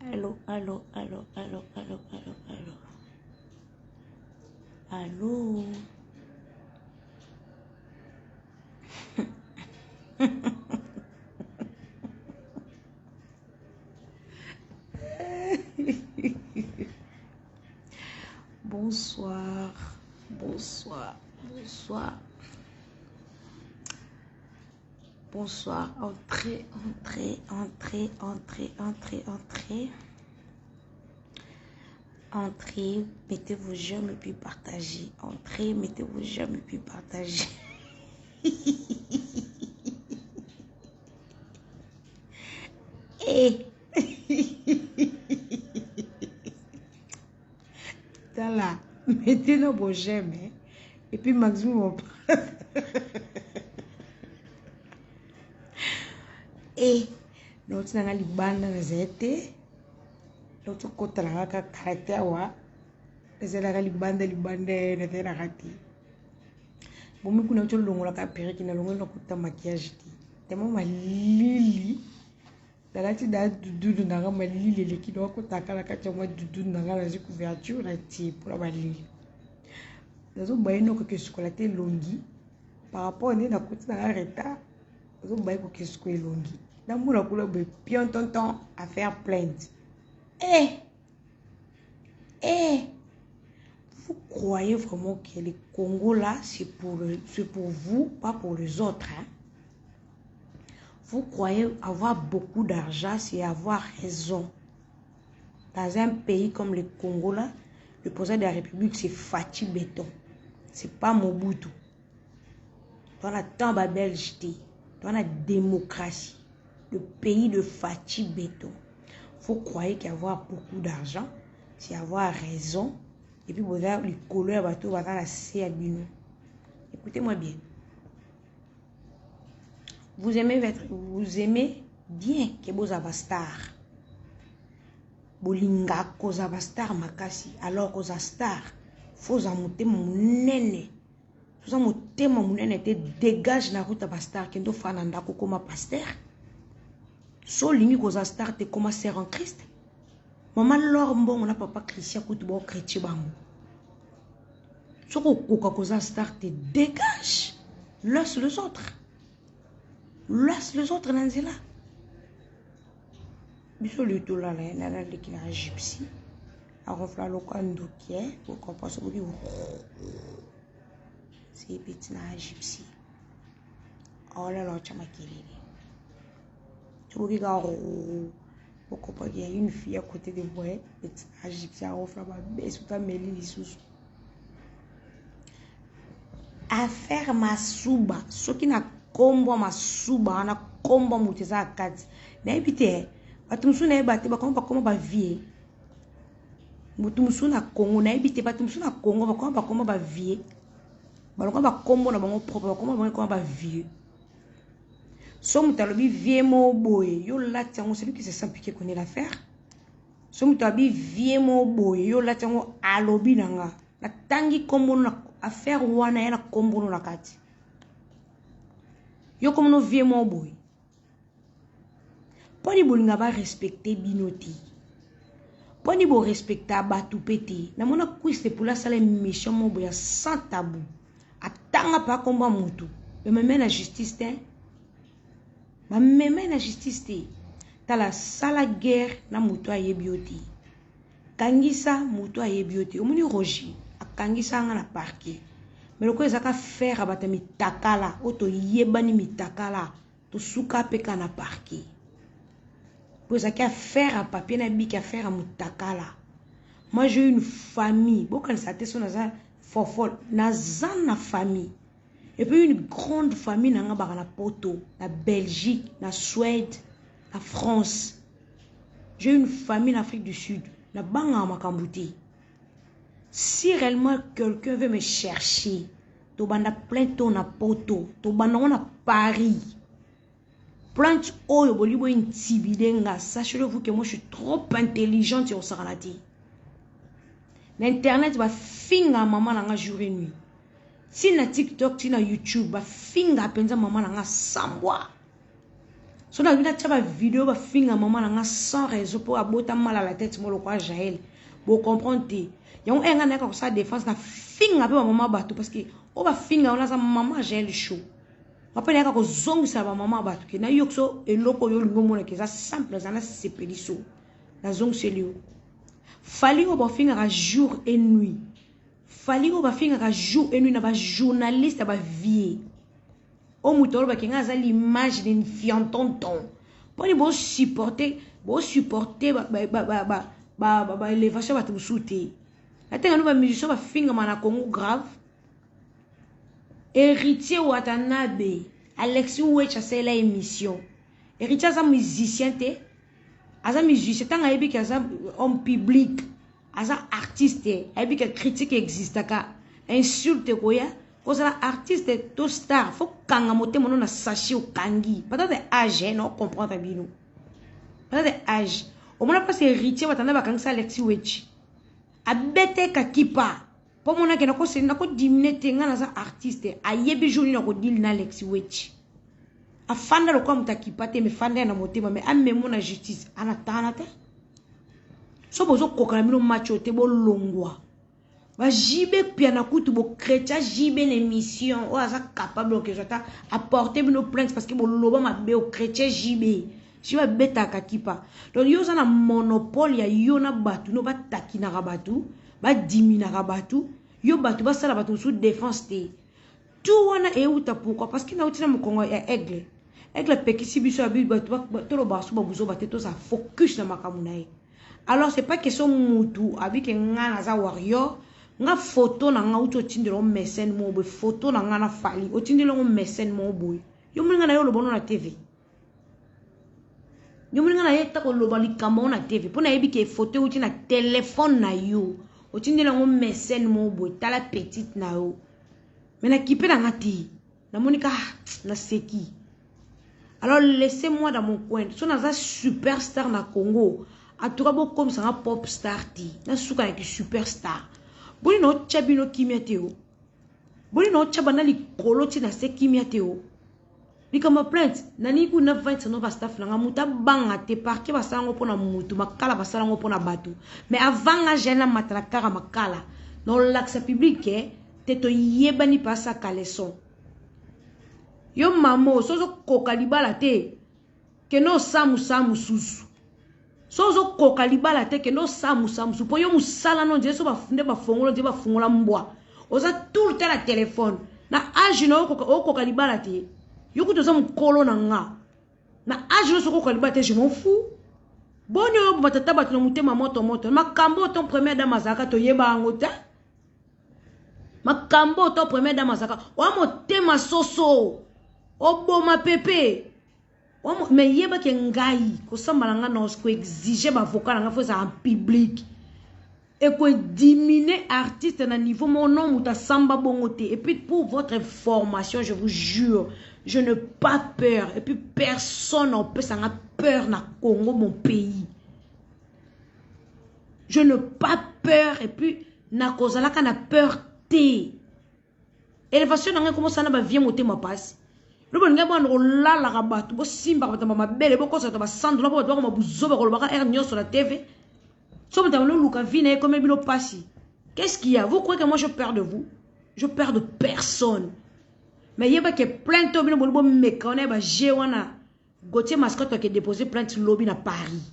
Allo, allo, allo, allo, allo, allo, allo. Allo. Bonsoir, bonsoir, bonsoir. Bonsoir, entrez, entrez, entrez, entrez, entrez, entrez. Entrez, mettez vos j'aime et puis partagez. Entrez, mettez vos j'aime et puis partagez. Eh. Tala, mettez nos vos j'aime hein. et puis maximum. Eh, nauti nanga libanda nazali te nauti kokota nanga kaka kala te awa nazalaka libanda libanda nazalaka te bomi kuna nauti olongolaka periki nalongoli nakuta maquillage te tellement malili nalati da dududu nanga malili eleki nakotaka na kati ya mwa dududu nanga nazwi couverture natie mpona malili nazobaye nokoki esukola te elongi par rapport nde nakoti nanga retard nazobaye koki esukola elongi namona kuna boye pion tonton affaire plainte eh eh vous croyez vraiment que le Congo là c'est pour c'est pour vous pas pour les autres hein? Vous croyez avoir beaucoup d'argent, c'est avoir raison. Dans un pays comme le Congo là, le président de la République c'est Fatih Béton. C'est pas Mobutu. Dans la temps belge, dans la démocratie, le pays de Fatih Béton. Vous croyez qu'avoir beaucoup d'argent, c'est avoir raison. Et puis, vous avez le couleur, Écoutez-moi bien. Vous aimez, être, vous aimez bien que bozala star. Bolinga kozala star makasi. Alors koza star, foza motema munene. Foza motema munene te dégage na route ba star kendo fana ndako koma pasteur. So olingi koza star te koma sœur en Christ. Maman Laure Mbongo na papa Christian kutu ba chrétien bango. Soko okoka koza star te dégage. Laisse les autres. Laisse les autres na nzela. Biso lieu tolala ye nana leki na gypsy. Aronfla lokola ndoki eh. Okomprendre soki c'est petit na gypsy. Aolala otya makelele. Soki kaka okomprendre qu'il y a une fille à côté de moi, petit na gypsy aronfla mabe soki ameli lisusu. Affaire masuba soki na kombo masuba wana kombo moto eza na kati nayebi te bato mosusu nayeba te bakoma bakoma bavie moto mosusu na Congo nayebi te bato mosusu na Congo bakoma bakoma bavie balonga bakombo na bango propre bakoma bango ekoma bavie so moto alobi vie moko boye yo lati yango celui qui se sent piqué connaît l'affaire so moto alobi vie moko boye yo lati yango alobi na nga natangi kombo na affaire wana ya na kombo na kati yo kombo no vie moko boye mponi bolinga barespecte bino te mponi borespecta bato mpe te namona kwiste pula asala émission moko boye ya sans tabou atanga mpe akomba motu bameme na justice te bameme na justice te tala sala guerre na motu ayebi yo te kangisa motu ayebi yo te omoni Roger akangisa nga na parquet mais lokola ezaka faire ya bato ya mitakala oyo toyebani mitakala tosuka mpe kaka na parquet po ezalaki affaire ya papier na biki affaire ya motakala. Moi j'ai une famille bokanisa te so naza fofol naza na famille et puis une grande famille nanga baka na poto na Belgique na Suède na France. J'ai une famille en Afrique du Sud na bangaka makambo te. Si réellement quelqu'un veut me chercher tobanda plainte oyo na poto tobanda ngo na Paris plainte oyo bolingi bointimide nga sachez-le vous que moi je suis trop intelligente ya kosakana te na internet bafinga mama na nga jour et nuit ti na TikTok ti na YouTube bafinga mpenza mama na nga sambwa. So na bina tia ba video ba finga maman na nga sans raison po abota mal à la tête mo lokwa Jaël. Bo comprendre te. Yango enga na ka kosala défense na finga pe ba maman bato parce que o ba finga wana za maman Jaël show. Nga pe nayaka kozongisa ba maman bato ke na yokso eloko yo lingo mona ke za simple za na sepeliso. Na zongiseli yo. Fally oyo bafingaka jour et nuit. Fally oyo bafingaka jour et nuit na ba journaliste ba vie. Oyo moto alobaki nga aza l'image d'une fiantonton. Poni bo supporter, bo supporter ba ba ba ba ba ba, ba, ba élévation bato mosusu te. Natenga no ba musiciens bafingama na Congo grave. Héritier Watanabe, Alexis Wetch asalela émission. Héritier aza musicien te. Aza musicien tanga ayebi ke aza homme public. Aza artiste, ayebi ke critique existaka, insulte koya, kozala artiste to star, faut kanga motema no na sachet okangi. Peut-être âge, hein, non comprendre bino. Peut-être âge. Omona place héritier watanda bakangisa Alexis Wetch. Abete kakipa. Po mona ke nako se nako diminuer te nga naza artiste, ayebi jour nini nako deal na Alexis Wetch. Afanda lokola moto akipa te, mais fanda na motema, mais amemo na justice, anatana te. So bozokoka na bino match oyo te, bolongwa. Ba JB Piana kutu bo chrétien JB na émission oyo aza capable okezwa ata apporter bino plainte parce que boloba mabe o chrétien JB. JB abetaka kipa. Donc yo oza na monopole ya yo na bato no batakinaka bato, badiminaka bato, yo bato basala bato mosusu défense te. Tout wana euta pourquoi? Parce que nauti na mokongo ya Aigle. Aigle apekisi biso ya bato tolobaka so babuzoba te, toza focus na makambo na ye. Alors c'est pas question mutu abike nga naza warrior, nga photo na nga uti otindela ngo mécène moko boye, photo na nga na Fally otindela ngo mécène moko boye. Yo moni nga na yo oloba ngo na TV. Yo moni nga na ye ta koloba likambo ngo na TV mpo nayebi ke photo euti na telefone na yo. Otindela ngo mécène moko boye, tala petite na yo. Mais na kipe na nga te. Namoni ka naseki. Alors laissez-moi dans mon coin. So naza superstar na Congo. En tout cas bokomisa nga pop star te. Nasuka na ki superstar. Boni na otya bino kimia te o. Boni na otya bana likolo ti na se kimia te o. Likambo plainte nani kuna 20 no ba staff na nga mutu abanga te parquet basala ngo mpona mutu makala basala ngo mpona bato. Mais avant nga jeune mata na kaka makala. Na olakisa public te toyebani pa sa caleçon. Yo mamo sozo koka libala te kende osamusa mosusu. Sozo koka libala te kende osamusa mosusu po yo mosala no nzela so nde bafongola nzela bafongola mbwa. Oza tout le temps na téléphone. Na âge na okoka libala te. Yo kutu oza mokolo na nga. Na âge no soki okoka libala te, je m'en fous. Boni oyo batata bato na motema moto moto. Makambo ton première dame azalaka toyeba yango te. Makambo to première dame azalaka oya motema soso. Oboma pepe. Mais yebaki ngai kosambala nga na koexiger bavocat na nga fo ezala en public. Ekodimine artiste na niveau moko non moto asamba bongo te. Et puis pour votre information, je vous jure, je n'ai pas peur. Et puis personne n'opesanga peur na Congo, mon pays. Je n'ai pas peur et puis nakozalaka na peur te. Élévation na ngai komosala na bavie motema pasi. Lobo ngai bwana kolalaka bato, bosimbaka bato ya mabele, bokosaka bato basandola mpo bato bakoma buzoba kolobaka aire nyonso na TV. So moto abandi vie na ye ekomi bino pasi. Qu'est-ce qu'il y a? Vous croyez que moi je peur de vous? Je peur de personne. Mais yeba ke plainte oyo bino boli bomeka wana ya ba G wana. Gauthier Mascotte ake déposer plainte lobi na Paris.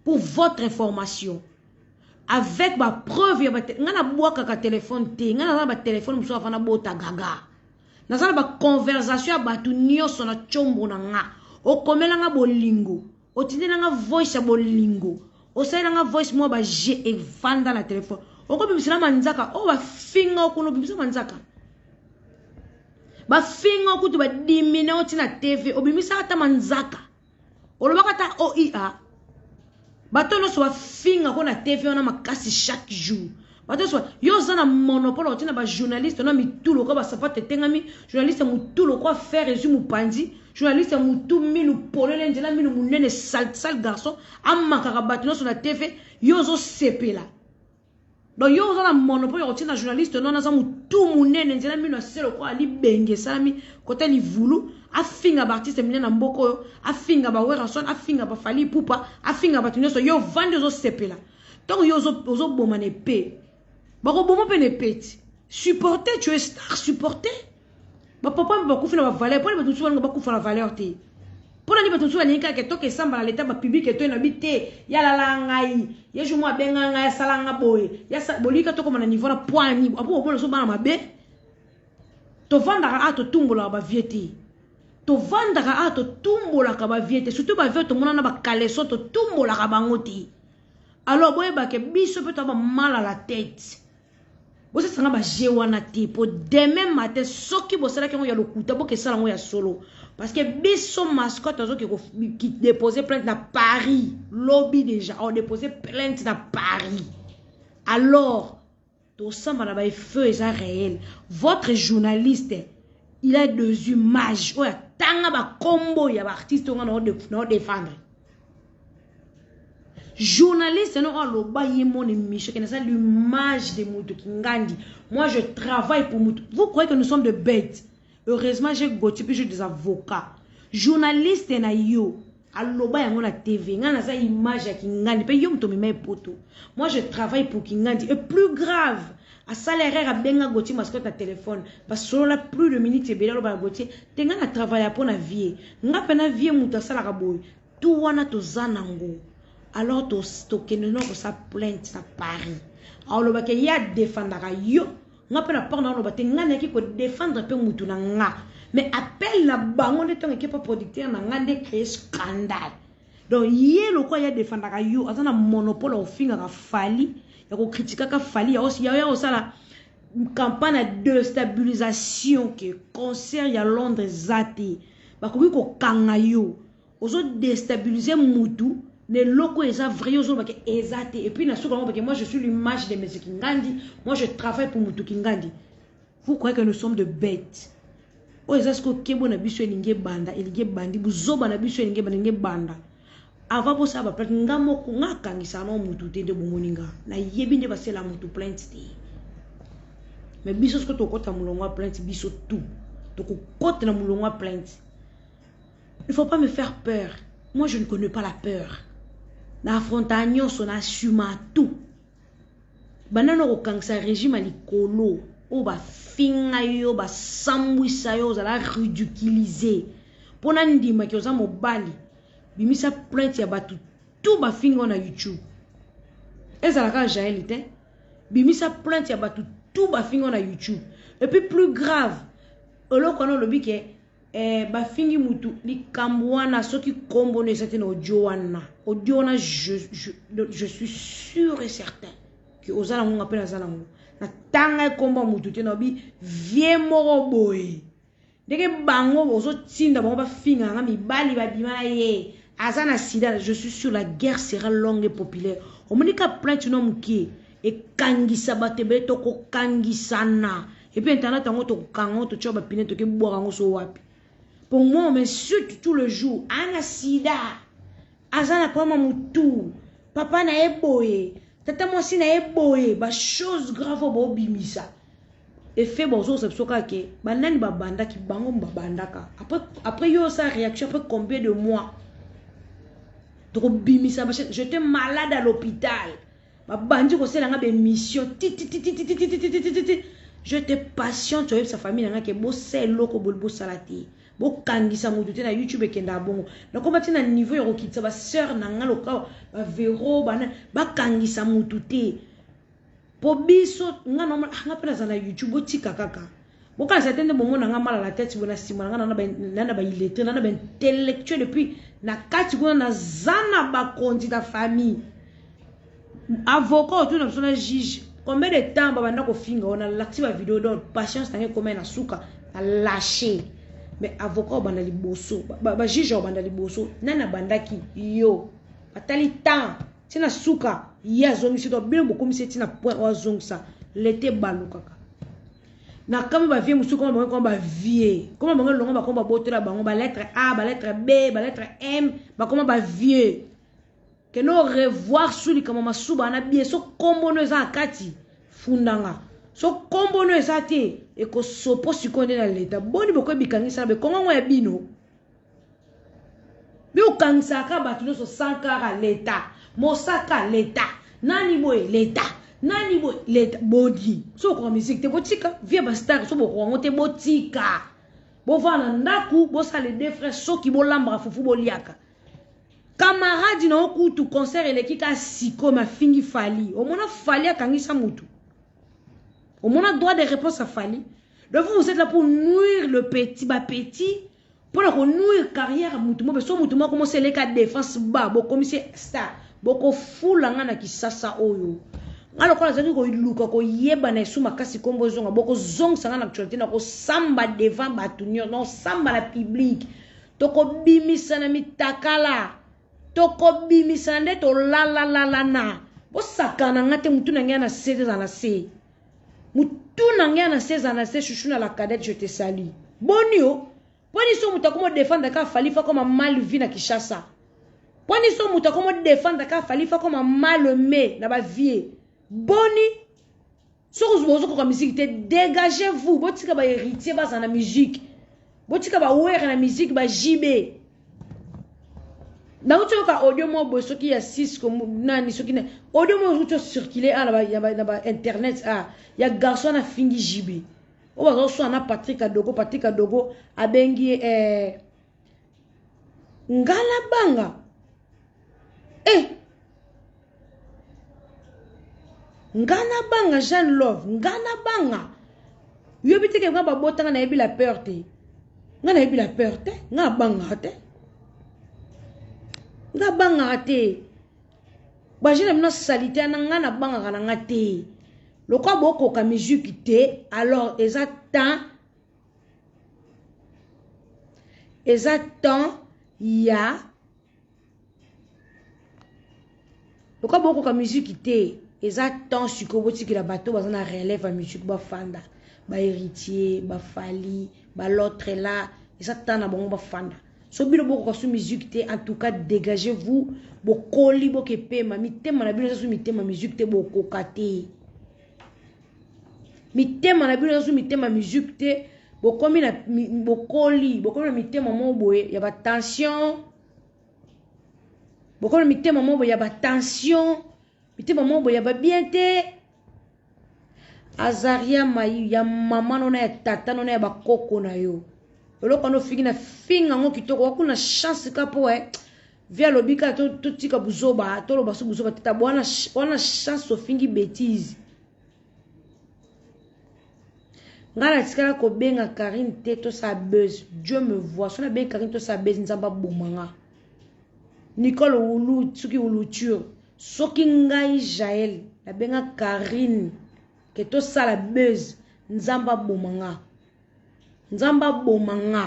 Pour votre information. Avec ba preuve ya ba nga na bwakaka téléphone te. Nga naza na ba téléphone mosusu afana bota gaga. Naza na ba conversation ya bato nyonso na tshombo na nga. Okomela nga bolingo. Otindela nga voice ya bolingo. Osalela nga voice mwa ba G evanda na téléphone. Okobimisa manzaka oyo bafinga okuna obimisa manzaka. Bafinga okutu badimine oti na TV obimisaka ata manzaka. Olobaka ata OIA. Bato nyonso bafinga ko na TV wana makasi chaque jour. Bato nyonso yo oza na monopole oti na ba journaliste na mitu lokola basapato etengami, journaliste mutu lokola fer ezwi mopanzi, journaliste mutu minu polele nzela minu munene sale sale garçon amakaka bato nyonso na TV yo ozosepela. Donc yo oza na monopole ya kotina journaliste non aza mutu munene nzela mino aselo kwa libenge esalami kota livulu Afinga ba artiste minene na mboka oyo, afinga ba Werrason, afinga ba Fally Ipupa, afinga bato nyonso. Yo ovandi ozosepela. Ntango yo ozoboma na epe, bakoboma mpe na epe ti. Supporter, tu es star, supporter. Bapapa mpe bakufi na bavaleur, mpo na bato mosusu balinga bakufa na valeur te. Mpo na nini bato mosusu balingi kaka etoka esamba na leta bapublike etoyi na bi te, ye alala ngai, ye jour moko abenga ngai, asala nga boye. Bolingi kaka tokoma na niveau na poani, apo bobona so bana mabe. Tovandaka awa totumbolaka ba vieux te. Tovandaka awa totumbolaka ba vieux te. Surtout ba vieux tomonana ba caleçon totumbolaka bango te. Alors boyeba ke biso pe toza ba mal à la tête. Bosasa nga ba jeu wana te po demain matin soki bosalaki yango ya lokuta boke sala yango ya solo. Parce que biso mascotte azoke ko déposer plainte na Paris lobi déjà, on déposer plainte na Paris. Alors tosamba na ba feu eza réel. Votre journaliste il a des images oyo atanga ba kombo ya ba artiste nga na défendre. Journaliste no aloba ye mon émission qui n'a l'image de Mutu Kingandi. Moi je travaille pour Mutu. Vous croyez que nous sommes de bêtes? Heureusement j'ai Gauthier puis j'ai des avocats. Journaliste na yo aloba yango na TV nga naza image ya Kingandi pe yo muto mema epoto. Moi je travaille pour Kingandi et plus grave asala erreur abenga Gauthier mascotte na téléphone basolola plus de minutes ebele aloba na Gauthier te nga na travaille po na vie nga pe na vie mutu asalaka boye tout wana toza nango. Alors tokende no kosa plainte na Paris. Alobaka ye adefendaka yo nga pe na part na oloba te nga nayaki ko défendre pe mutu na nga. Mais appel na bango nde tonga ke pa producteur na nga nde créer scandale. Donc ye lokwa ya défendaka yo aza na monopole ya kofingaka Fally, ya ko critiquaka Fally, ya ya ya kosala campagne ya déstabilisation ke concert ya Londres eza te. Bakoki kokanga yo. Ozo déstabiliser mutu ne loko eza vrai ozo bake eza te. Et puis na suka bake moi je suis l'image de Monsieur Kingandi, moi je travaille pour Mutu Kingandi. Vous croyez que nous sommes de bêtes? Oyo eza siko kebo na biso elingi ebanda, elingi ebandi, buzoba na biso elingi ebanda, elingi ebanda. Avant bosala ba plainte, nga moko, nga akangisaka na mutu te nde bomoni nga. Nayebi nde basela mutu plainte te. Mais biso siko tokota mulongo ya plainte, biso tout. Tokokota na mulongo ya plainte. Il faut pas me faire peur. Moi, je ne connais pas la peur. Na affronta nyonso, na assuma tout. Banana kokangisa régime à likolo, oyo bafinga yo, basambwisa yo, ozala ridiculiser. Pona ndima ki oza mobali, bimisa plainte ya bato tout bafinga na YouTube. Ezala kaka Jael te. Bimisa plainte ya bato tout bafinga na YouTube. Et puis plus grave, eloko wana olobi ke bafingi mutu likambo wana soki kombo no eza te na audio wana. Audio wana je suis sûr et certain que oza nango nga pe naza nango. Na tanga kombo ya mutu te na bi vie moko boye. Ndenge bango ozotinda bango bafinga nga mibali babima na ye. Aza na sida, je suis sûr la guerre sera longue et populaire. Omoni ka plainte no mukie ekangisa bato ebele tokokangisana. Et puis internet yango tokokanga yango totia ba pine tokebwaka yango so wapi. Pour moi on m'insulte tout le jour. Ana sida. Aza na problème mutu. Papa na ye boye. Tata mwasi na ye boye. Ba chose grave oyo bobimisa. Effet bozo sa biso kaka ke banani babandaki bango babandaka. Après, après yo sa réaction après combien de mois? Tokobimisa ba chaîne. J'étais malade à l'hôpital. Babandi kosela nga ba émission ti ti ti ti ti ti ti ti ti ti ti ti. J'étais patiente oyebi sa famille nanga ke bosala eloko boli bosala te. Bokangisa mutu te na YouTube ekenda bongo. Nakoma ti na niveau ya kokitisa ba sœur na nga loka ba Vero bana bakangisa mutu te. Po biso nga na nga pe naza na YouTube botika kaka. Bokanisa te nde bomona nga mal à la tête bona sima nga na na ba illettré na na ba intellectuel depuis na kati kuna na zana ba konzi ta famille. Avocat autour na biso na juge combien de temps babanda kofinga on a lakisi ba vidéo donc patience nange koma na suka na lâcher. Mais avocat obanda liboso ba juge obanda liboso nani abandaki yo batali temps tina suka ye azongisi donc bino bokomisi tina point oyo azongisa lete balukaka na kama ba vie musuku kama bango kama ba vie kama bango longo ba koma botela bango ba lettre A ba lettre B ba lettre M ba koma ba vie que no revoir suli kama masuba na bien so kombo no eza kati fundanga. So kombo no eza te ekosopo sikoyo nde na leta boni bokoki bikangisa na bekongo yango ya bino biokangisaka bato nyonso sankara leta mosaka leta nani boye leta nani boye leta boni so bokoka miziki te botika vie bastar so bokoka yango te botika bovanda na ndako bosala les deux frères soki bolambaka fufu boliaka camarade na yo kutu concert eleki ka sikoyo mafingi fali omona fali akangisa mutu omona droit de réponse ya fali donc vous vous êtes là pour nuire le petit ba petit mpona konuire carrière ya mutu mobe so mutu moko mosi eleka défense ba bokomisi star bokofula nga na kisasa oyo nga lokola azalaki koluka koyebana esu makasi nkombo ezonga bokozongisa nga na actualité na kosamba devant bato nyonso nakosamba na public tokobimisana mitakala tokobimisana nde tolalalalana bosakana nga te mutu na ngai na se ezala na se mutu na ngai na se ezala na se chouchou na la cadette je te salue boni yo poni so moto akoma defendre ka fali fa koma mal vie na Kinshasa poni so moto akoma defendre ka fali fa koma mal aimé na ba vie boni soki bozokoka musique te dégagez vous botika ba héritier baza na musique botika ba wera na musique ba JB nauti oyoka audio moko boye soki ya cisco nani soki na audio moko ozuti ocircule a na ba internet a ya garçon wana afingi JB oyo bazoswana na Patrick Adogo Patrick Adogo abengi ye eh, ngala banga eh nga na banga Jeanne Love nga na banga yobi te ke nga babotanga nayebi la peur te nga nayebi la peur te nga abangaka te nga abangaka te baje na bino salite na nga nabangaka na nga te lokola bokoka musique te alors eza temps eza temps ya lokola bokoka musique te eza temps sikoyo botikela bato baza na relève ya musique bafanda bahéritier bafali bal'autre là eza temps na bango bafanda so bino bokoka su musique te en tout cas dégagez vous bokoli bokepema mitema na bino eza su mitema musique te bokoka te mitema na bino eza su mitema musique te bokomi na bokoli bokomi na mitema moko boye ya batension bokomi na mitema moko boye ya batension mitema moko boye ya babien te azaria mayi ya mama nona ya tata nona ya bakoko na yo eloko wana ofingi na finga yango kitoko wakuna chance ka mpo e vi alobi kaka totika buzoba toloba so buzoba tata wana chance ofingi betise ngai natikala kobenga karine te tosala buzz dieu me voit so nabengi karine tosala buzz nzambe aboma nga nicole wulu soki wuluture soki ngai jael nabenga karine ke tosala buzz nzambe aboma nga nzambe aboma nga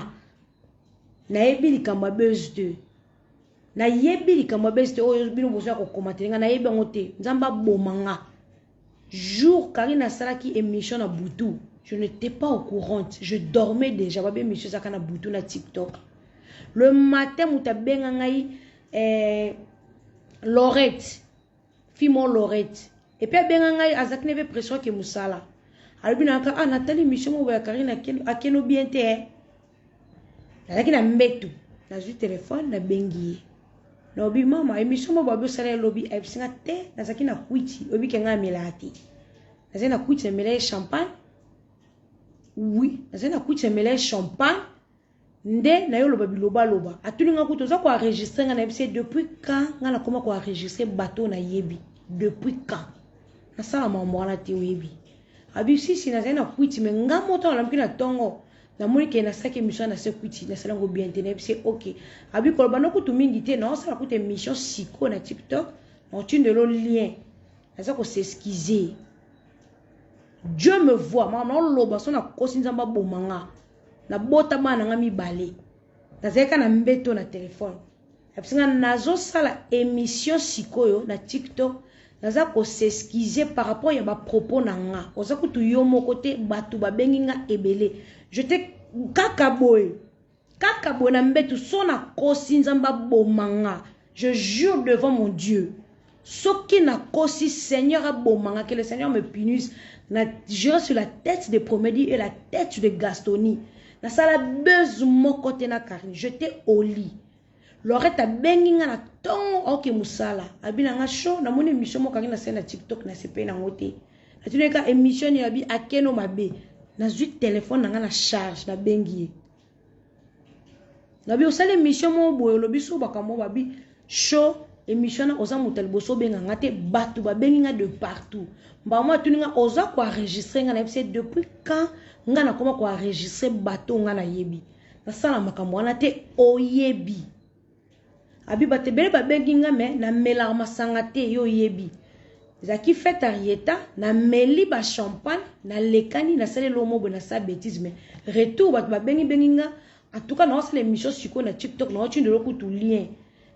nayebi likambo ya buzz te nayebi likambo ya buzz te oyo bino bozo ya kokomatele nga nayebi yango te nzambe aboma nga jour karine asalaki émission na butu je n'étais pas au courant je dormais déjà babe émission ezalaka na butu na tiktok le matin moto abenga ngai eh, lorette fimo lorette epuis abenga ngai azalaki na mpe pression ake mosala alobi na kaka ah natali émission moko ya karine akeno bien te eh. nazalaki na mbetu nazwi telefone nabengi ye nalobi mama émission moko babi osala elobi ayebisi nga te nazalaki na kwiti oyebi ke ngai amelaka te nazali na kwiti namela ye champagne oui nazali na kwiti namela ye champagne nde naye oloba bilobaloba atuni nga kutu oza koenregistre nga nayebisi ye depuis quand nga nakoma koenregistre bato oyo nayebi depuis quand nasala mambo wana te oyebi abi sisi nazali na kwiti me nga moto nalamuki na ntongo namoni ke nasalaki émission na se kwiti nasala yango bien te nayebisi ye ok abi koloba no kutu mingi te naosala kutu émission sikoyo na tiktok naotindelo lien naza kos'excuse dieu me voit mama naoloba so nakosi nzambe aboma nga nabota bana na nga mibale nazalaki kaka na mbeto na telefone ayebisi nga nazosala émission sikoyo na tiktok naza kos'excuse par rapport ya bapropos na nga oza kutu yo moko te bato babengi nga ebele je te kaka boye kaka boye na mbeto so nakosi nzambe aboma nga je jure devant mon dieu. Soki nakosi Seigneur aboma nga que le Seigneur me punisse na jure sur la tête de Promedi et la tête de Gastoni. Nasala buzz moko te na Karine. J'étais au lit. Lorette abengi nga na tongo oke musala. Abi na nga show na moni émission moko Karine asali na TikTok na sepeli nango te. Natuni ka émission ni abi akeno mabe. Nazwi téléphone na nga na charge na bengi ye. Nabi osali émission moko boye olobi so makambo babi show émission wana oza moto ya liboso obenga nga te bato babengi nga de partout mbala moko atuni nga oza koenregistre nga nayebisi ye depuis quand nga nakoma koenregistre bato nga nayebi nasala makambo wana te oyebi Abi bato ebele babengi nga mais namelaka masanga te yo oyebi. Ezalaki fete ya Rieta, nameli ba champagne, nalekani, nasali eloko moko boye nasala betise mais retour bato babengi bengi nga en tout cas naosala émission sikoyo na TikTok naotindela kutu lien.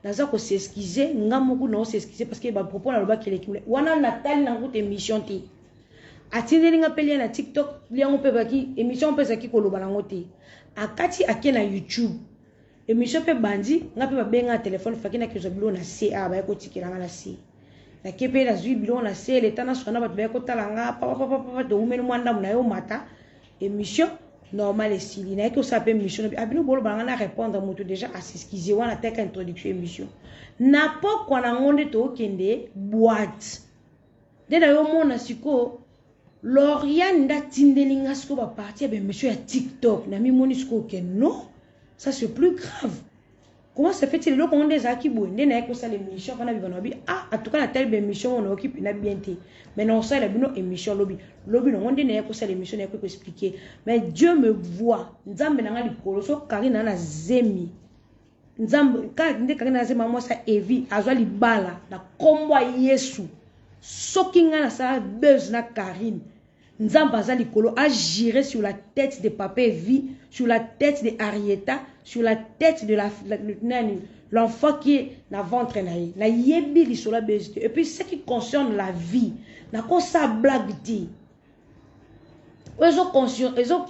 Naza ko s'excuser nga moko nao s'excuser parce que ba propos nalobaki eleki molayi. Wana natali nango kutu émission te. Atindeli nga mpe lien na TikTok, lien yango mpe ezalaki émission mpe ezalaki koloba nango te. Akati ake na YouTube. Emission pe ebandi nga pe babengi nga na telephone faki nake zwa biloko na se awa baye kotikela nga na se nake pe nazwi biloko na se leta nasuka na bato baye kotala nga papapapapa towumeli mwa ndambo naye omata emission normal esili nayaki kosala pe emission na abino boloba nga na répondre moto déjà asexcuse wana ataka introduction emission na pokwa nango nde tokende boîte nde nayo omona sikoyo Lauriane nde atindeli nga sikoyo ba partie ya ba emission ya TikTok na mimoni sikoyo que non ça c'est plus grave comment ça fait-il eloko ngo nde ezalaki boye nde naye kosala émission wana bibana babi ah en tout cas natali ba émission ngo nayoki mpena bien te mais nakosalela bino émission lobi lobi nango nde naye kosala émission naye ko expliquer mais Dieu me voit nzambe na nga likolo so Karine na zemi Nzambe kaka nde kaka na zema mwasi ya Evi azwa libala na kombo ya Yesu soki ngai nasala buzz na Carine Nzambe aza likolo a jure sur la tête de papa Evi sur la tête de Arietta sur la tête de la, la nani l'enfant qui est na ventre na ye nayebi lisolo ya buzz te et puis ce qui concerne la vie nakosala blague te oyo ezo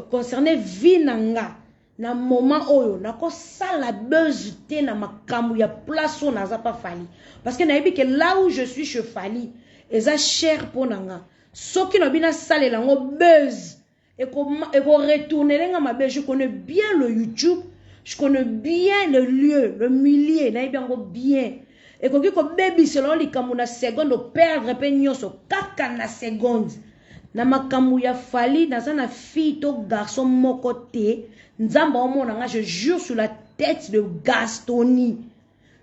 concerne vie na nga Na moment oyo nako sala buzz te na makambu ya place oyo naza pa Fally parce que nayebi que là où je suis chez Fally eza cher pona nga soki nalobi nasalela yango buzz eko eko retournele nga mabe je connais bien le YouTube je connais bien le lieu le milieu nayebi yango bien ekoki kobebisela yo likambo na seconde operdre mpe nyonso kaka na seconde Na makambu ya Fally naza na fille to garçon moko te nzambe aomona nga je jure sur la tete de Gastoni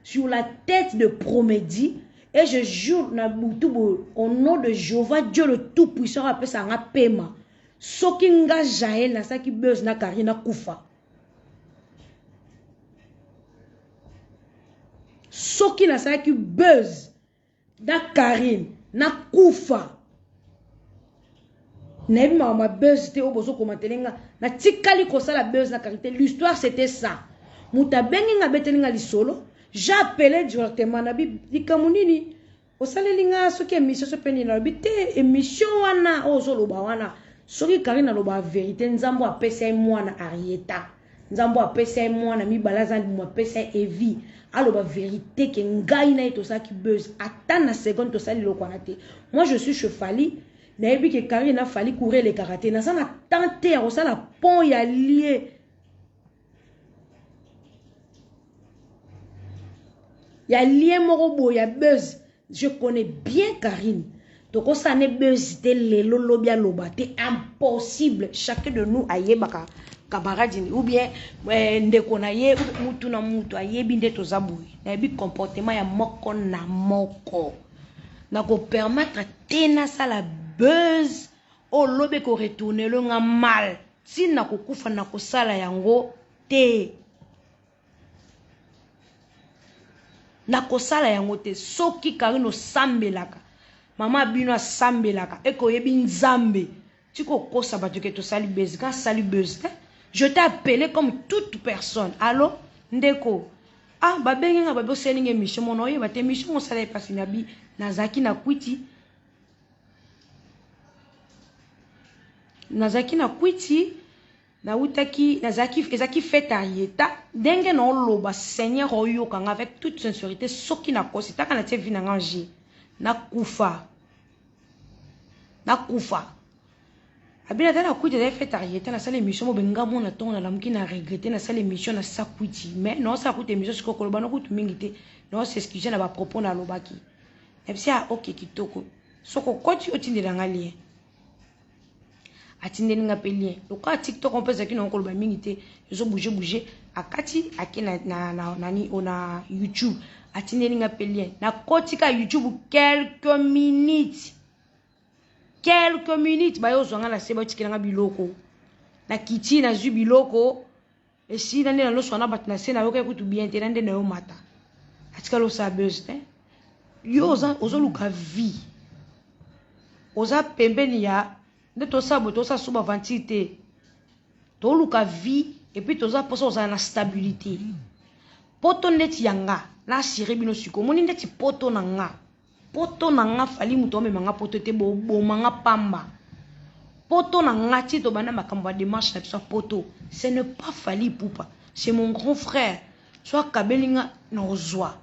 sur la tete de Promedi et je jure na butu boye au nom de Jehovah Dieu le tout puissant apesa nga pema soki nga Jael nasalaki buzz na Karine nakufa soki nasalaki buzz na Carine na kufa nayebi makambo ya buzz te oyo bozokomatele nga natikali kosala buzz na Carine te l'histoire c'était ça moto abengi nga abeteli nga lisolo j'ai appelé directement nabi likambo nini osaleli nga soki émission so mpe nini nalobi te émission wana oyo ozoloba wana soki Carine aloba verité nzambe apesa ye mwana Arieta Nzambe oyo apesa ye mwana mibale aza libumu apesa ye Evi aloba verite ke ngai na ye tosalaki buzz ata na seconde tosali eloko wana te moi je suis chez Fally nayebi ke Carine na Fally courant elekaka te naza na temps te ya kosala pont ya lieu ya lien moko boye ya buzz je connais bien Carine tokosala ne buzz te lelo lobi aloba te impossible chacun de nous ayebaka camarade ou bien eh, ndeko na ye mutu na mutu ayebi nde toza boye nayebi comportement ya moko na moko nakopermettre te nasala buzz oyo lobi ekoretournelo nga mal ntina kokufa nakosala yango te Nakosala yango te soki Carine osambelaka maman bino asambelaka eke oyebi nzambe tika okosa bato ke tosali buzz nga asali buzz te je t'ai appelé comme toute personne allo ndeko ah babengi nga babi osali nga émission mona oyeba te émission mosala ye pasi na bi nazalaki na kwiti nazalaki na kwiti. Nawutaki, nazalaki, ezalaki fete ya Arieta, ndenge naoloba Seigneur oyoka nga avec toute sincérité, soki nakosi, taka natie vie na nga en jeu, nakufa, nakufa. Abina ata na kwiti ezali fete ya Arieta, nasala émission mo benga mona ntongo nalamuki na regrette, nasala émission na sa kwiti, mais naosala kutu émission sikoyo koloba na kutu mingi te, naosexcuse na bapropos nalobaki. Nayebisi ah ok kitoko, soki okoti otindela nga lien. Atindeli nga mpe lien lokola TikTok mpe ezalaki nango koloba mingi te, ezo bouge bouge, akati ake na, na, na, nani o na YouTube, atindeli nga mpe lien, nakoti ka YouTube quelques minutes, quelques minutes baye ozwa nga na se, batikela nga biloko, nakiti nazwi biloko esili na nde naloswa na bato na se, nayokaki kutu bien te na nde nayomata, atikali osala buzz te. Yo ozoluka vie, oza pembeni ya nde tosala boye, tosala so baventure te, toluka vie epuis toza mposa kozala na stabilité. Poto ndeti ya nga na asire bino sikoyo, omoni ndeti poto na nga, poto na nga Fally moto omema nga poto te, boboma nga pamba. Poto na nga ti tobanda makambo ya démarche na biso ya poto, ce n'est pas Fally Ipupa, c'est mon grand frère. So akabeli nga na ozwa,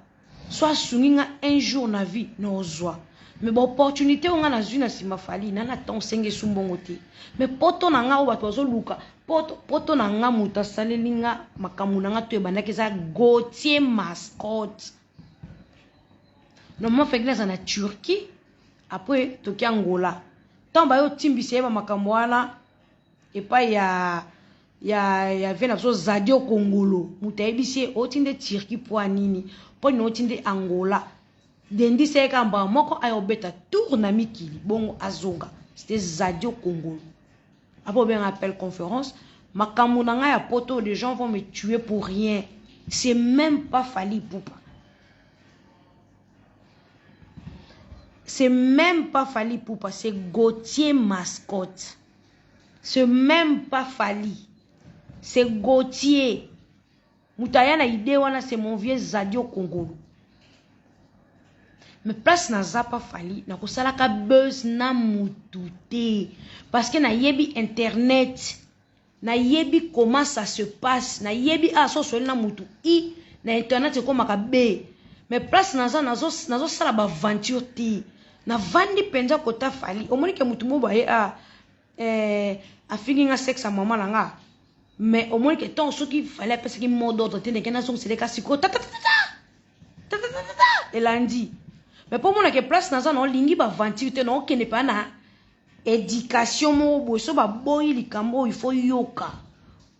so asungi nga un jour na vie na ozwa, mais baopportunité oyo nga nazwi na nsima Fally na na ntango osenge esu mbongo te. Mais poto na nga oyo bato bazoluka poto, poto na nga moto asaleli nga makambo na nga to ebandaki eza Gauthier Mascotte. Normalement faki naza na Turquie, après toki Angola, ntango baye otimbisa ye bamakambo wana epai ya vie na biso Zadio Kongolo, moto ayebisi ye oti nde Turquie mpo ya nini, mpo nini oti nde Angola, dendisa ye kaka mbala moko aya obeta tour na mikili bongo azonga. C'était Zadio Kongolo. Après obenga appel conférence, makambo na ngai ya poto, les gens vont me tuer pour rien, c'est même pas Fally Ipupa, c'est même pas Fally Ipupa, c'est Gauthier Mascotte, c'est même pas Fally, c'est Gauthier. Moto aya na idée wana, c'est mon vieux Zadio Kongolo. Mais place naza pa Fally, nakosalaka buzz na mutu te, parce que nayebi internet, nayebi comment ça se passe, nayebi ah so osoli na mutu i na internet ekomaka b. Mais place naza nazosala baventure te, navandi mpenza kota Fally. Omoni ke mutu mo baye ah afingi nga sexe ya mama na nga, mais omoni ke ntongo soki Fally apesaki mot d'ordre te, ndenge nazongiseleka sikoyo tatatatata tatatatata elandi. Mais mpo omonake place naza na olingi baventure te, na okende mpa na éducation moko boye, so baboyi likambo oyo ifo yoka.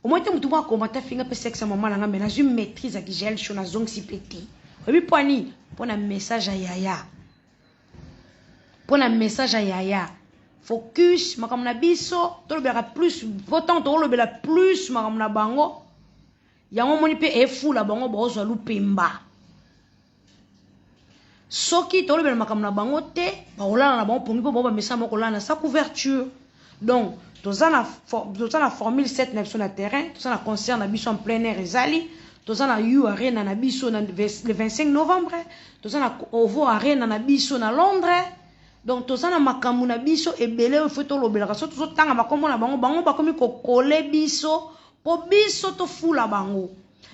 Omoni te motu moko akomata afinga mpe sexe ya mama na nga, mais nazwi maîtrise ya gel show, nazongisi mpe te. Oyebi mpo ani? Mpo na message ya yaya, mpo na message ya yaya. Focus makambo na biso tolobelaka plus, po ntango tokolobela plus makambo na bango, yango omoni mpe efula bango baozwa lupemba. Soki tolobela makambo na bango te, bakolala na bango pongi, mpo bango bamesana moko kolala na sa couverture. Donc toza na formule 7 na biso na terrain, toza na concert na biso en plein air ezali, toza na U Arena na biso na le 25 novembre, toza na Ovo Arena na biso na Londres. Donc toza na makambo na biso ebele oyo fo tolobelaka. So tozotanga makombo na bango, bango bakomi kokole biso mpo biso tofula bango,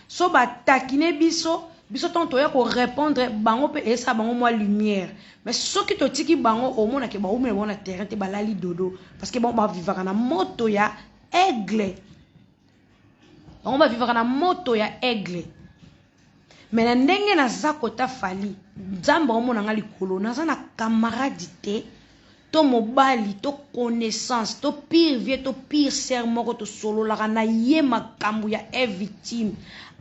so batakine biso, biso ntango toya korépondre bango mpe eyesala bango mwa lumière. Mais soki totiki bango, omonake baumela bango na terrain te, balali dodo, parce que bango bavivaka na moto ya aigle, bango bavivaka na moto ya aigle. Mais na ndenge naza kota Fally, Nzambe omona nga likolo, naza na camarade te, to mobali, to connaissance, to pire vie, to pire sœur moko tosololaka na ye makambo ya e victime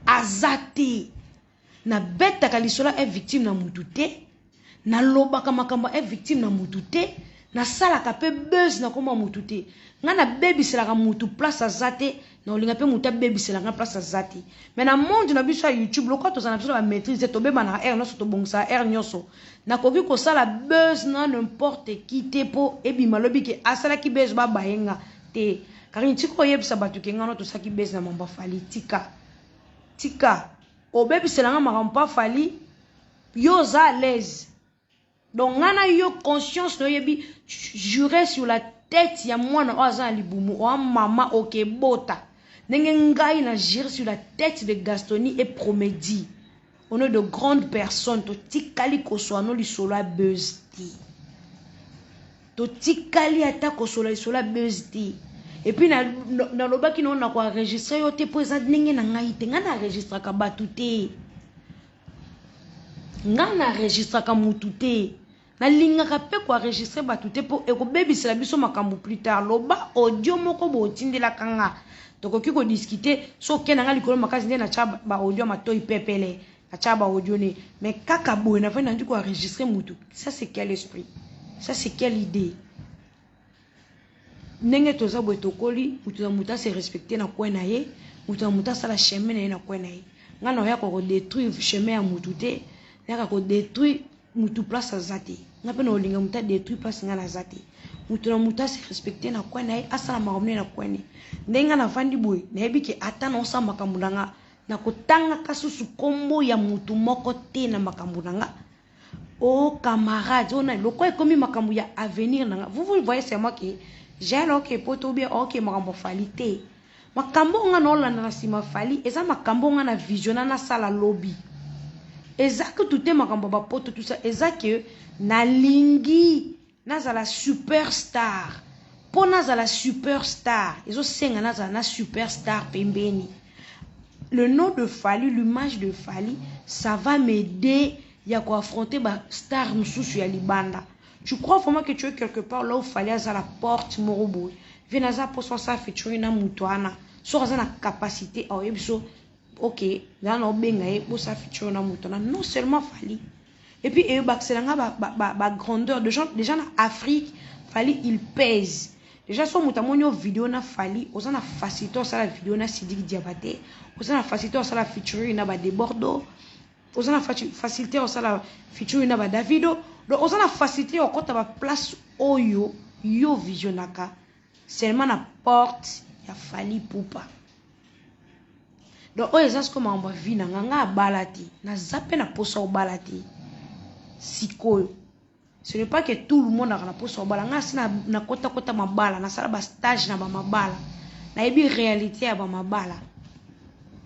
aza te. Nabetaka lisolo ya e victime na mutu te, nalobaka makambo ya e victime na mutu te, nasalaka mpe buzz na komba mutu te. Nga nabebiselaka mutu place aza te, na olinga mpe mutu abebiselaka place aza te. Mais na monde na biso ya YouTube, lokola tozala na biso na bamaîtrise, tobebanaka aire nyonso, tobongisaka aire nyonso, nakoki kosala buzz na n'importe qui te mpo ebima lobi ke asalaki buzz babaye nga te. Karine, tika oyebisa bato ke nga no tosalaki buzz na mambo ya Fally. Tika, tika obebiselanga makambo mpa Fally, yo oza à l'aise. Donc nga na yo conscience na oyebi, juré sur la tête ya mwana oyo aza na libumu oya mama okebota. Ndenge ngai na jure sur la tête de Gastoni et Promedi, on est de grandes personnes, totikali koswa no lisolo ya buzz te. Totikali ata kosola lisolo ya buzz te. Et puis nalobaki na na ko enregistrer yo te po eza ndenge na ngai te. Ngai na enregistraka bato te. Ngai na enregistraka mutu te. Nalingaka pe ko enregistrer batu te po ekobebisela biso makambu plus tard. Loba audio moko boye otindelaka nga tokoki ko discuter soki oke na nga likolo makasi nde natia ba audio ya matoyi pepele natia ba audio ne mais kaka boye nafandi nandi ko enregistrer mutu ça c'est quel esprit ça c'est quelle idee ndenge toza boye tokoli mutu na mutu ase respecter na coin na ye mutu na mutu asala chemin na ye na coin na ye nga na oyaka ko detruire chemin ya mutu te nayaka ko detruire Mutu place aza te nga pe nakolinga mutu a detruire place nga naza te mutu na mutu a se respecter na coin naye asala makambo naye na coin ne ndenge nga navandi boye nayebi ke ata naosala makambo na nga nakotangaka susu kombo ya mutu moko te na makambo na nga oh camarade oh nani lokola ekomi makambo ya avenir na nga vous vous voyez c'est moi que jael oke poto ou bien oke makambo ya Fally te Makambo oyo nga naolanda na sima Fally eza makambo oyo nga na visionna nasala lobi. Eza kutu te makambo ya ba poto tout ça eza que nalingi nazala super star. Po nazala super star ezo senga nazala na super star pembeni. Le nom de Fally, l'image de Fally ça va m'aider ya ko affronter ba stars mosusu ya libanda. Tu crois vraiment que tu es quelque part là où Fally aza la porte moko boye vie naza posa osala featuring na mutu wana soki aza na capacité aoyebi biso ok nzala na obenga ye bosala featuring na mutu wana non seulement Fally et puis eyobakisela nga ba, ba, ba, ba grandeur de gens, déjà na Afrique Fally il pèse déjà so moto amoni yo video na Fally oza na facilité osala video na Sidiki Diabaté oza na facilité osala featuring na ba Debordo oza na facilité ya kosala featuring na ba Davido donc oza na facilité ya kokota ba place oyo yo visionnaka seulement na porte ya Fally Ipupa donc oyo eza sikoyo makambo ya vie na nga nga abala te naza mpe na posa obala te sikoyo ce n'est pas que tout le monde aka na posa obala nga asi nakota kota mabala nasala ba stage na ba mabala nayebi réalité ya ba mabala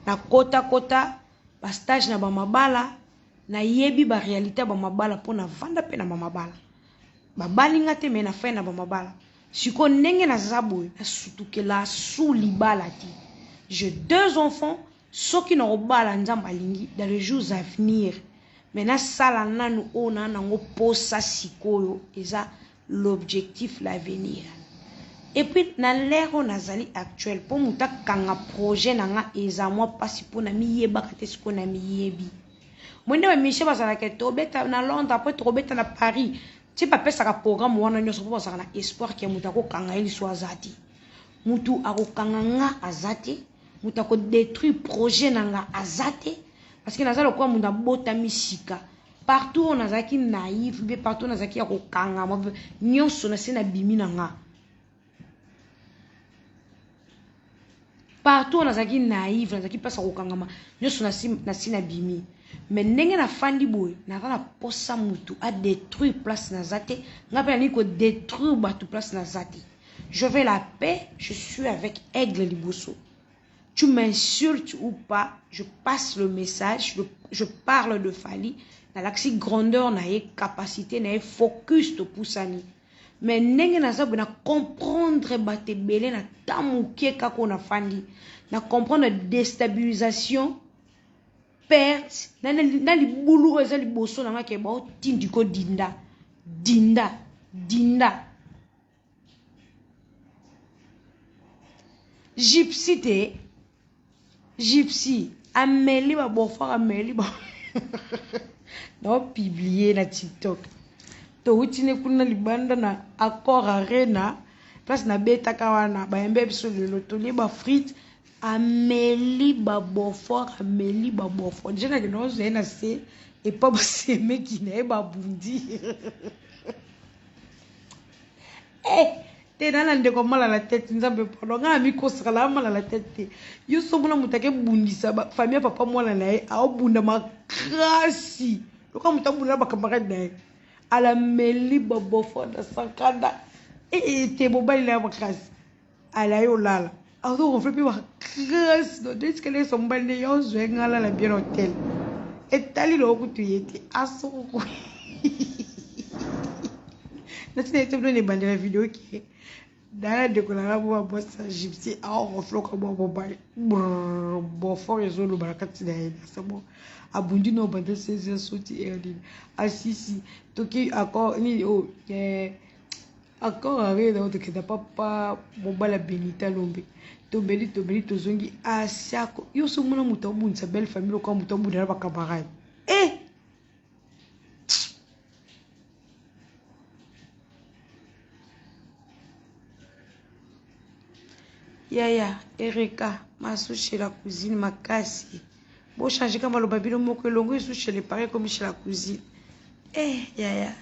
nakota kota ba stage na ba mabala nayebi ba realite ya ba mabala po na vanda pe na ba mabala babali nga te mais na fai na ba mabala sikoyo ndenge naza boye nasutukela su libala te j'ai deux enfants soki nakobala nzambe alingi dans les jours à venir mais nasala nanu oyo naa nango posa sikoyo eza l'objectif l'avenir et puis na l'heure oyo nazali actuel po moto akanga projet na nga eza mwa mpasi mpo na miyebaka te sikoyo na miyebi moi nde bamisie bazalaka tobeta na Londres après tokobeta na Paris ti bapesaka programme wana nyonso mpo bazalaka na espoir ke moto akokanga ye liso aza te moto akokanga nga aza te moto akodétruire projet na nga aza te parce que naza lokola moto abotami sika Partout oyo nazalaki naïve ou bien partout oyo nazalaki ya kokangama nyonso nasi nabimi na nga. Partout oyo nazalaki naïve, nazalaki mpasi ya kokangama nyonso nasi nasi nabimi. Mais ndenge nafandi boye naza na posa mutu a détruire place naza te, nga mpe nalingi ko détruire bato place naza te. Je veux la paix, je suis avec Aigle Liboso. Tu m'insultes ou pas, je passe le message, je, je parle de Fally, nalakisi grandeur na ye, capacité na ye, focus topusani. Mais ndenge naza boye na comprendre bato ebele na temps moke kaka oyo nafandi, na comprendre déstabilisation perte na, na, na libulu oyo eza liboso na nga ke baotindi ko dinda dinda dinda Gypsy te Gypsy ameli ba beaufort ameli ba nao publier na TikTok towuti ne kuna libanda na Accor Arena place nabetaka wana bayembe biso lelo tolie ba frites ameli ba beaufort ameli ba beaufort deja nakende ozwa ye na se epa basemeki na ye babundi Eh, te na na ndeko mal à la tête nzambe pardon nga amikosaka na mal à la tête te yo somona moto ake bundisa famille ya papa mwana na ye aobunda makasi lokola moto abunda na bacamarade na ye alameli babofo na sankanda ee te mobali na ye makasi alaye olala azoronfle mpe makasi. Grâce no etikali esa mobali nde yo ozwa nga alala bien na hotel etali loko kutu ye te asoko nati na ye te bino na ebandela video ke dala ndeko na nga mwa mwasi ya gypsy aorofloka mwa mobali bofort ezoloba na kati na ye nasa bo abundi na obanda 16 ya soti heure nini asisi toki accord nini oyo oh, eh, Accord arena oyo tokenda papa mobali ya Benita Lombe tomeli tomeli tozongi asiako yo so mona moto abundisa belle famille lokola moto abunda na bacamarade eh yaya ereka masu chez la cousine makasi bochange ka maloba bino moko elongo esu chez le pare ekomi chez la cousine eh yaya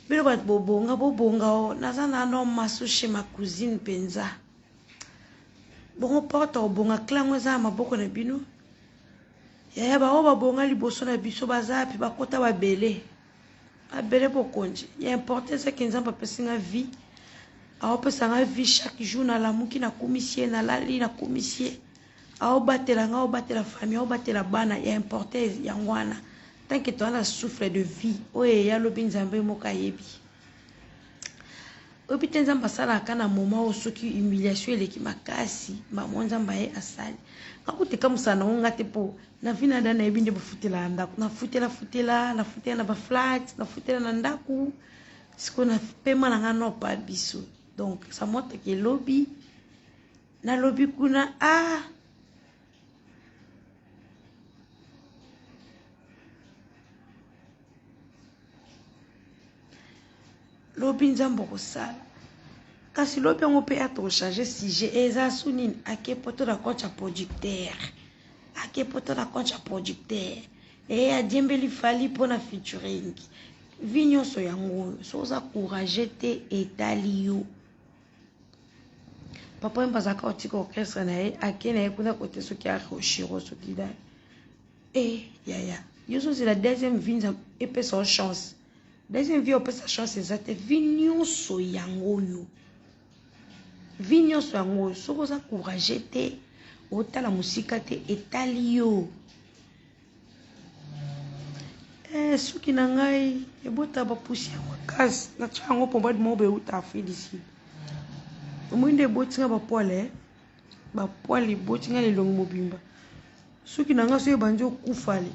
Bino bato bobonga bobonga o naza nano masu chez ma cousine mpenza bongo porte obonga clé yango eza na maboko na bino yaya baoyo babonga liboso na biso baza wapi bakota babele babele bokonzi ya importe ezaki nzambe apesi nga vie aopesa nga vie chaque jour nalamuki nakumisi ye nalali nakumisi ye aobatela nga aobatela famille aobatela bana ya importe yango wana tant que toza na souffle de vie oyo eya lobi nzambe moko ayebi oyebi te nzambe asalaka na moment oyo soki humiliation eleki makasi mamo nzambe aye asali akuteka mosala nango nga te mpo na vie na da nayebi nde bofutela na ndako nafutela futela nafutela na baflat nafutela na ndako sikoyo na pema na nga nopa biso donc ça montre ke lobi nalobi kuna ah lobi nzambe okosala kasi lobi yango mpe ya tochange sujet eza su nini ake poto na compte ya producteur ake poto na compte ya producteur e adiembeli fali mpo na featuring vi nyonso yango oyo so oza courage te etali yo Papa wemba azalaka otika orchestre na ye ake na ye kuna kote soki aroshiro soki da e eh, yaya yo ozozela deuxième vie nzambe epesa yo chance deuxième vie opesa chance eza te vie nyonso yango oyo vie nyonso yango oyo soki oza courage te otala mosika te etali yo Eh, suki na ngai ebota ba poussière makasi natya yango pombade moko boye euta Afrique du Sud omoni nde eboti nga bapoile eh? bapoile eboti nga na elongi mobimba suki na ngai soki ebandi okufa le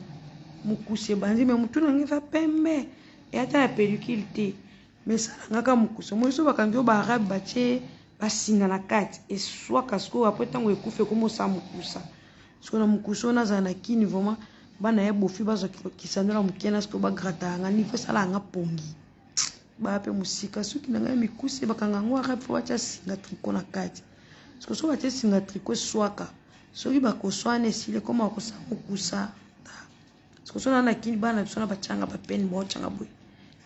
mokusi ebandi me motu na ngai eza pembe eyata na pellicule te me esala nga kaka mokusi omoni soki bakangi yo baarabe batie basinga na kati eswaka sikoyo apres ntango ekufa ekomi osala mokusa Sikoyo na mukusu wana azala na kini vraiment bana ya bofi bazwa kisanola moke na sikoyo bagrataka nga niveau esalaka nga pongi baya mpe mosika suki na ngai mikuse bakanga yango arabe fo batya singa triko na kati sikoyo soki batye singa triko eswaka soki bakoswana esili ekoma bakosala mokusa sikoyo so na na kini bana biso na batyanga bapene baotyanga boye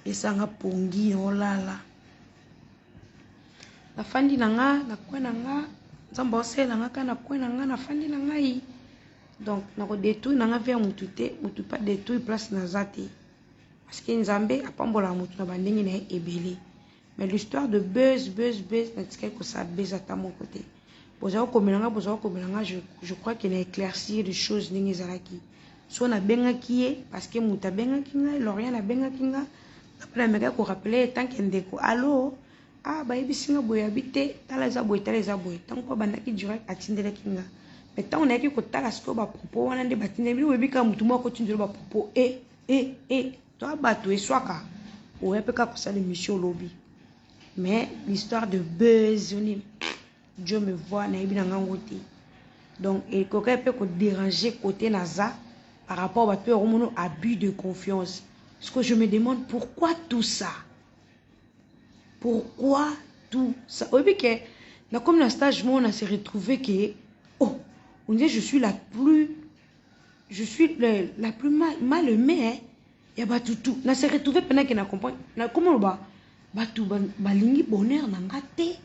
esanga pongi olala nafandi na nga na coin na nga nzambe aosalela nga kaka na coin na nga nafandi na ngai donc nako detruire na nga vie ya mutu te mutu pa detruire place naza te parce que nzambe apambolaka mutu na bandenge na ye ebele mais l'histoire de buzz buzz buzz natikali kosala buzz ata moko te bozala kokomela nga bozala kokomela nga je, je crois que na éclaircir les choses ndenge ezalaki so nabengaki ye parce que moto abengaki ngai lorian abengaki nga Nga namekaki ko rappeler ye tant que ndeko allo ah bayebisi nga boye abi te tala eza boye tala eza boye ntango mpo abandaki direct atindelaki nga mais ntango nayaki kotala sikoyo bapropos wana nde batindeli bino boyebi kaka motu moko akotindela bapropos e e e to bato eswaka oya mpe kaka kosala émission olobi mais l'histoire de buzz oni Dieu me voit nayebi na ngango te donc ekokaki mpe kodéranger côté naza par rapport bato oyo okomona abus de confiance ce que je me demande pourquoi tout ça pourquoi tout ça oyebi ke nakomi na stage moko na se retrouver ke oh on dirait je suis la plus je suis le, la plus mal, mal aimée hein? ya bato tout na se retrouver mpena ke na comprendre nakomi oloba bato balingi bonheur na nga te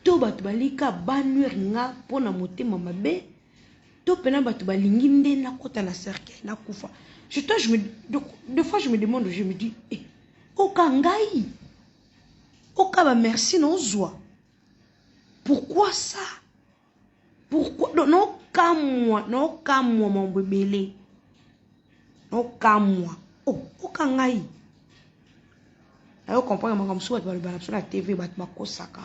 to bato balingi ka banuire nga mpo na motema mabe to mpena bato balingi nde nakota na cercueil nakufa je toi je me deux fois je me demande je me dis eh, oka ngai oka ba merci na ozwa pourquoi ça? Pourquoi? Donc nokamwa, nokamwa mambo ebele. Nokamwa. Oh, oka ngai. Nayo comprendre makambo mosusu bato baloba na biso na TV, bato bakosaka.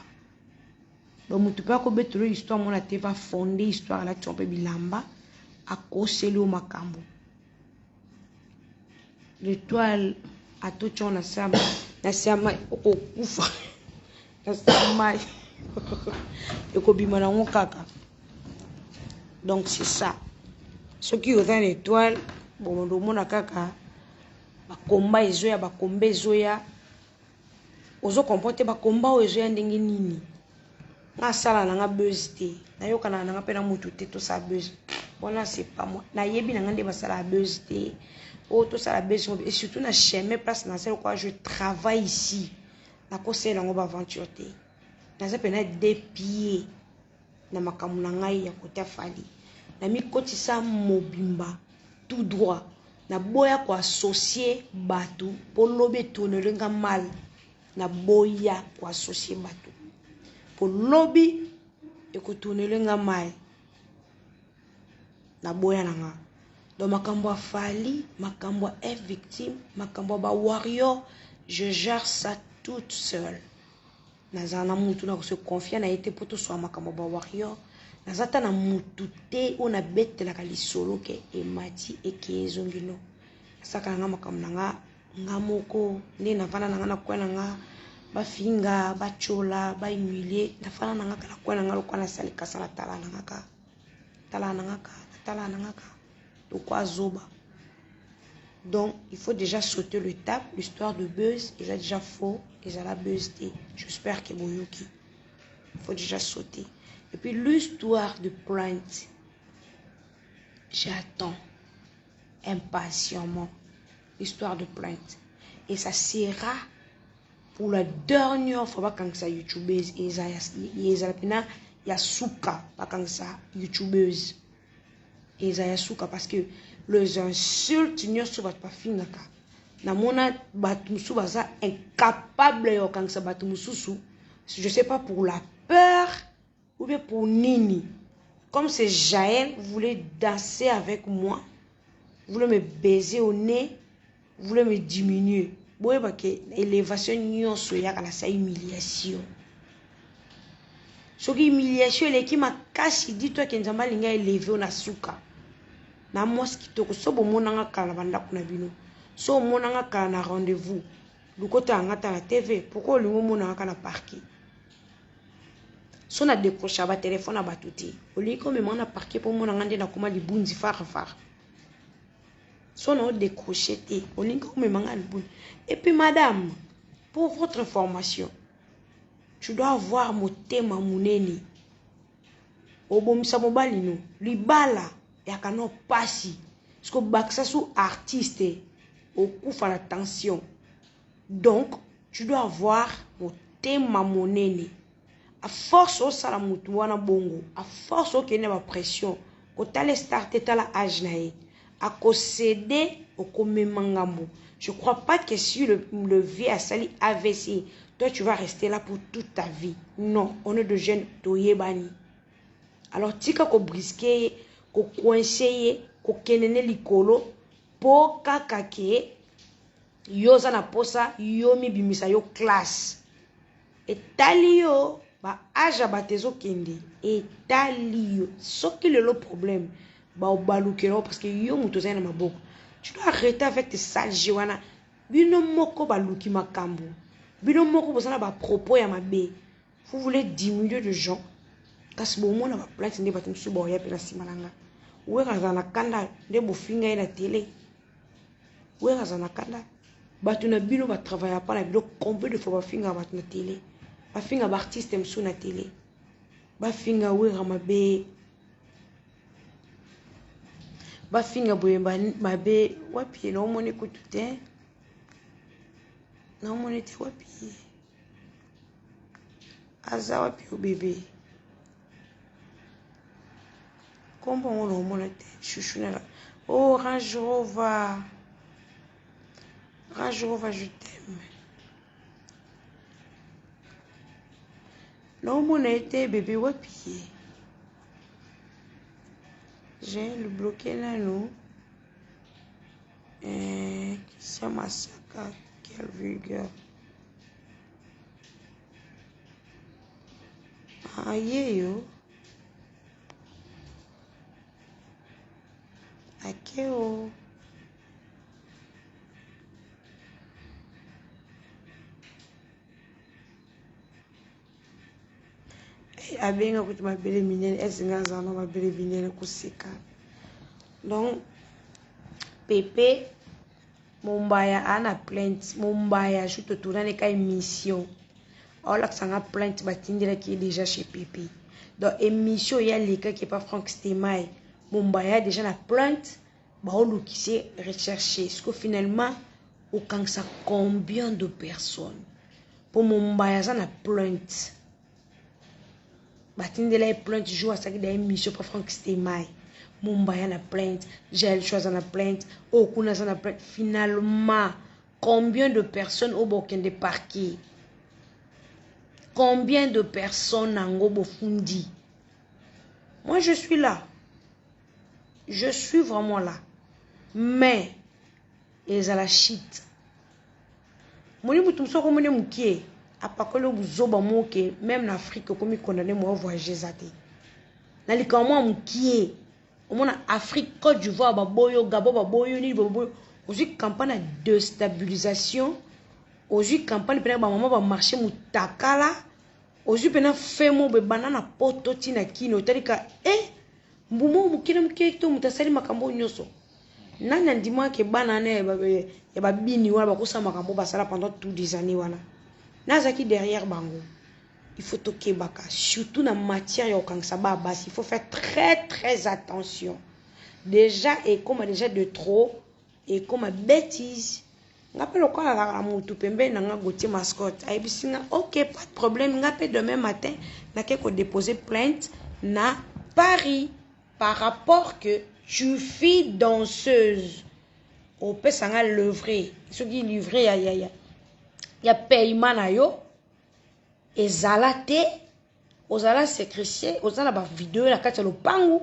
Donc moto mpe akobetela yo histoire mona TV, afonde histoire, alati mpe bilamba, akoseli yo makambo. L'étoile atoti yango na se ya mai, okokufa na se ya mai, ekobima nango kaka. Donc c'est ça. Soki oza na étoile, bon, omona kaka bakomba ezoya, bakomba ezoya, ozo comprendre te bakomba oyo ezoya ndenge nini. Nga asala na nga buzz te, nayokanaka na nga mpe na motu te tosala buzz wana, c'est pas moi. Nayebi na nga nde basalaka buzz te oyo tosala buzz, et surtout na chemin place nasala quoi, je travaille ici, nakosalela yango baaventure te. Naza mpena deux pieds na makambo na ngai ya kota Fally, namikotisa mobimba tout droit. Naboya koassocier bato mpo lobi etournele nga mal. Naboya koassocier bato mpo lobi ekotournele nga mal, naboya na nga. Donc makambo ya Fally, makambo ya F Victime, makambo ya bawarrior, je gère ça toute seule. Nazala na mutu na kose confier na ye te mpo toswaka makambo ya bawarrior. Naza ta na mutu te oyo nabetelaka lisolo ke emati eke ezongi. No, nasalaka na nga makambo na nga nga moko. Nde navanda na nga na kwe na nga, bafinga, batyola, bahumilie, nafanda na nga kaka na kwe na nga lokwa nasali kasa, natala na nga kaka, tala na nga kaka, natala na nga kaka lokwa zoba. Donc il faut déjà sauter l'étape. L'histoire de buzz eza déjà faux, ezala buzz te. J'espère que boyoki, il faut déjà sauter. Et puis l'histoire de plainte, j'attends impatiemment l'histoire de plainte et ça sera pour la dernière fois. Bakangisa youtubeuse, ezala mpena ya suka. Bakangisa youtubeuse, eza ya suka, parce que les insultes nyonso bato bafingaka, namona bato mosusu baza incapable ya kokangisa bato mosusu. Je sais pas, pour la peur ou bien pour nini. Comme c'est Jaël voulait danser avec moi, voulait me baiser au nez, voulait me diminuer, boyeba ke élévation nyonso eyaka na sa humiliation. Soki humiliation eleki makasi, dis-toi ke Nzambe alingi aélever yo na suka. Na mwasi kitoko, so bomonanga kala na bandako na bino, so omonanga kala na rendez-vous, lokota yanga ta na TV. Pourquoi olingi omonanga kaka na parquet? So na décrocha batelefone na bato te, olingi komemanga na parquet mpo omonanga nde nakoma libunzi farafara. So na odécroche te, olingi komemanga libunzi. Et puis madame, pour votre information, tu dois avoir motema monene. Obomisa mobali no, libala yaka no pasi, parce que obakisa su artiste, okufa na tension. Donc tu dois avoir motema monene. À force osala motu wana bongo, à force okende na bapression, kotala star te, tala age na ye, akocéder, okomema ngambo. Je crois pas que si le vieux asali AVC, toi tu vas rester là pour toute ta vie. Non, on est de jeunes, toyebani. Alors tika kobrusquer ye, kocoincer ye, kokende ne likolo mpo kaka ke yo oza na posa yo mibimisa yo classe. Etali yo, baage ya bato ezokende, etali yo. Soki lelo problème baobalukela yo parce que yo moto ozali na maboko. Tu dois arrêter avec tes sales jeux wana. Bino moko baluki makambo, bino moko boza na bapropos ya mabe, vous voulez diminuer de gens. Kasi bomona baplainte nde bato mosusu baoya mpe na nsima na nga. Wera azala na kanda nde bofinga ye na tele. Wera azala na kanda, bato na bino batravailla pa na bino. Combien de fois bafingaka bato na tele, bafinga baartiste mosusu na tele, bafinga Wera mabe, bafinga boye mabe. Wapi? Naomoni kutu te, naomoni te. Wapi aza? Wapi o bebe? Kombo yango naomona te. Chouchou nala, oh, Range Rover, Range Rover, je t'aime. Naomona ye te. Bebe wapi ye? Jael bloquer nanu eh, Christian Masaka quelle vulgaire ah, yeyo akeo Abenga kutu mabele minene esi nga azala na mabele minene koseka donc pepe mombaya aa na plainte mombaya jour totournani ka émission aolakisa nga plainte batindelaki ye déjà chez pepe donc émission ye alekaki epa frank stemay mombaya déjà na plainte baolukise recherche siko finalement okangisa combien de personnes mpo mombaya aza na plainte batindela ye plainte jour asalaki da émission pa frank stemay mombaya na plainte jael cho aza na plainte oyo kuna aza na plainte finalement combien de personnes oyo bokende parquet combien de personnes yango bofundi moi je suis là je suis vraiment là mais ezala shit moni moto mosusu akomoni mokie apakoli yo buzoba moke meme na afrique okomi condamne moya voyage eza te na likambo mwa mokie omona afrique cote d'ivoire baboyo gabon baboyo nini baboyo ozwi campagne ya destabilisation ozwi campagne mpena bamama bamarché motakala ozwi mpena fe mo boye banda na poto ti na kino otali ka e eh, mbuma oyo moke na moke to moto asali makambo oyo nyonso nani andimaka ke bana wana ya babini wana bakosala makambo basala pendant tout des années wana nazalaki derrière bango il faut tokebaka surtout na matière ya kokangisa baa basi il faut faire très très attention déjà ekoma déjà de trop ekoma betise nga mpe lokola nazalaka na mutu pembeni na nga Gauthier Mascotte ayebisi nga ok pas de problème nga mpe demain matin nake kodepose plainte na Paris par rapport que tu fis danseuse opesa nga levre soki livre ya, ya, ya, ya paiement na yo ezala te ozala secretie oza na bavideo na kati ya lopangu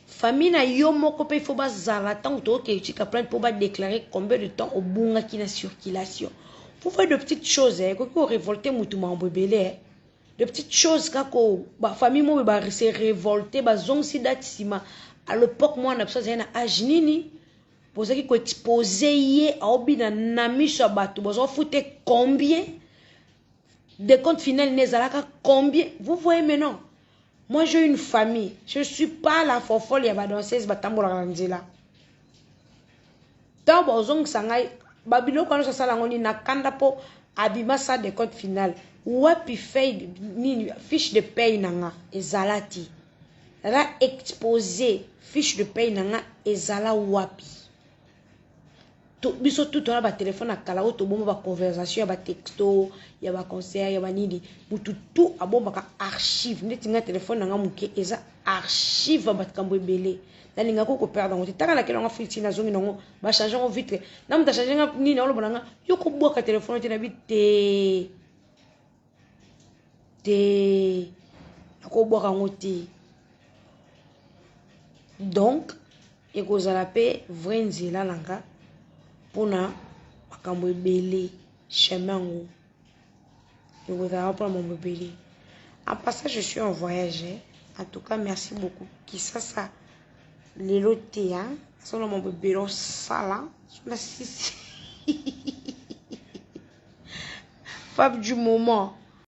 famille na yo moko mpe ifo bazala ntango tokokende tika plainte mpo badeklare combien de temps obungaki na circulation vous voyez de petites choses eh, ekoki korevolte motu makambo ebele eh. de petites choses kaka bafamille moko base revolte bazongisi date nsima à l'époque mwana biso azali na age nini bozalaki koexpose ye aobina na miso ya bato bozofute combien Decompte final ne ezalaka combien? Vous voyez maintenant. Moi j'ai une famille. Je suis pas la fofolle ya ba danseuse batambolaka na nzela. Ntango bazongisa ngai babiloko wana asala yango nini na kanda mpo abima sa decompte final wapi feuille nini fiche de paye na nga ezala te naza expose fiche de paye na nga ezala wapi To, biso tout toza na ba telefone ya kala oyo tobomba ba conversation ya ba texto ya ba concert ya banini mutu tout abombaka archive ndeti nga telefone na nga moke eza archive ya makambo ebele nalingaka ko koperdre yango te taka nakeli yango afrique ti nazongi nango bachange yango vitre na moto achange nga nini aoloba na nga yo kobwaka telefone te nabi te te nakobwaka yango te donc Ekozala pe vrai nzela na nga pona makambo ebele chemin yango ekozala pona makambo ebele en passant je suis en voyage hein. En tout cas merci beaucoup kisasa lelo te hein solo mambo ebele osala sona sisi femme du moment.